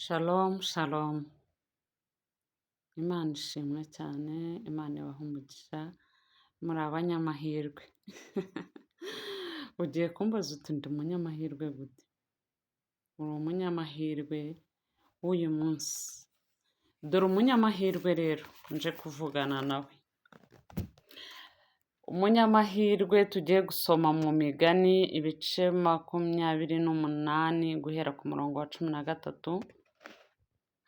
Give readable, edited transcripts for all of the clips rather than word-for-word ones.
Shalom, shalom. Imana ishimwe cyane, Imana ibahe umugisha, muri abanyamahirwe. Ugiye kumbaza uti ndi umunyamahirwe gute? Uri umunyamahirwe w'uyu munsi. Dore umunyamahirwe rero nje kuvugana nawe. Umunyamahirwe tugiye gusoma mu migani ibice 28 guhera ku murongo wa 13,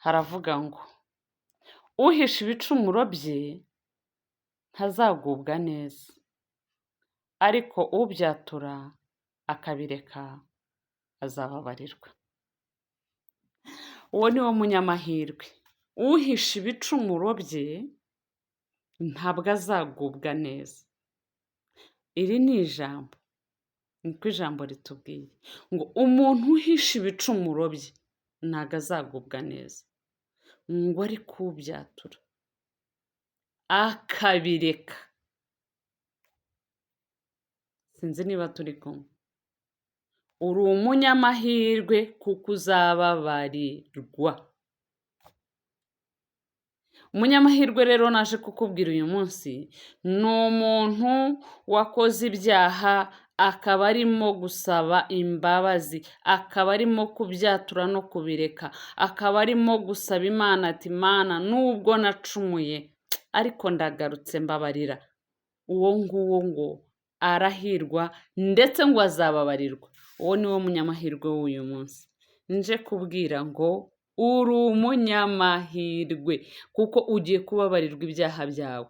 haravuga ngo uhisha ibicumuro bye ntazagubwa neza, ariko ubyatura akabireka azababarirwa. Uwo ni wo munyamahirwe, uhisha ibicumuro bye ntabwo azagubwa neza. Iri ni ijambo, niko ijambo ritubwiye ngo umuntu uhisha ibicumuro bye ntabwo azagubwa neza, ngo ariko ubyatura akabireka. Sinzi niba turi kumwe. Uri umunyamahirwe kuko uzababarirwa. Umunyamahirwe rero naje kukubwira uyu munsi ni umuntu wakoze ibyaha akaba arimo gusaba imbabazi, akaba arimo kubyatura no kubireka, akaba arimo gusaba Imana ati Mana nubwo nacumuye ariko ndagarutse mbabarira. Uwo nguwo ngo arahirwa ndetse ngo azababarirwa. Uwo ni wo munyamahirwe w'uyu munsi. Nje kubwira ngo uri umunyamahirwe kuko ugiye kubabarirwa ibyaha byawe.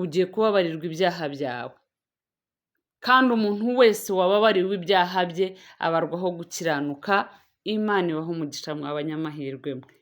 Ugiye kubabarirwa ibyaha byawe. Kandi umuntu wese wababariwe ibyaha bye abarwaho gukiranuka. Imana ibahe umugisha mwa banyamahirwe mwe.